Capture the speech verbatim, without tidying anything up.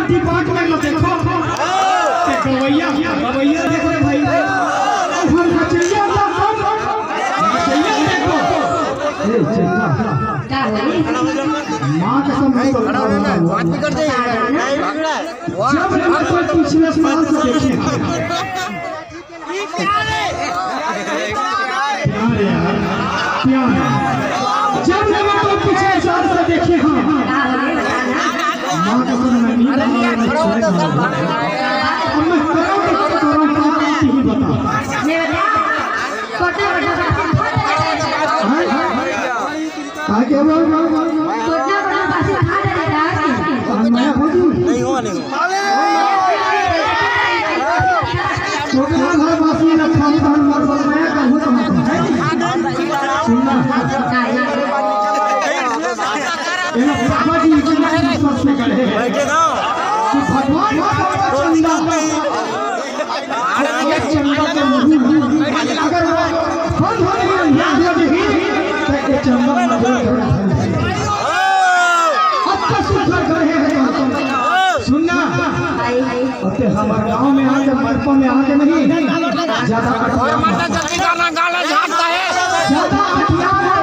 Department में देखो, ते गवैया, गवैया देख रे भाई, हम नचैया ना, हम नचैया देखो। ए, चेतना। का होई? माँ कसम, मैं तो बता रहा हूँ। जब मैं तो पिछले साल से देखे हैं। प्यार यार, प्यार। जब मैं तो पिछले साल से देखे हैं। माँ कसम, मैं नहीं बना रहा हूँ। अब मैं करूँ तो करूँ, क्या करती ही बता। छोटा बड़ा बात। हाँ? का के बोल? छोटा बड़ा बात सिखा दे बेटा। और मैं हो जी। नहीं हुआ, नहीं हुआ। छोटा घर वासी रखा नहीं, तो हम मर सकते हैं, कल हो तो मत है। सुनना। ये लोग बाबा जी इतना विश्वास में खड़े हैं। बैठे ना। कि भगवान का चंदा, ये चंदा के मुंह में, अगर वो बंद होने में ध्यान दे दी, तो ये चंदा में जो है, अब तो सुधर गए हैं। सुनना। और ते हमारे गांव में आके, मरपा में आके नहीं, ज्यादा अटियार मत, जल्दी गाना, गाना झाड़ता है। ज्यादा अटियार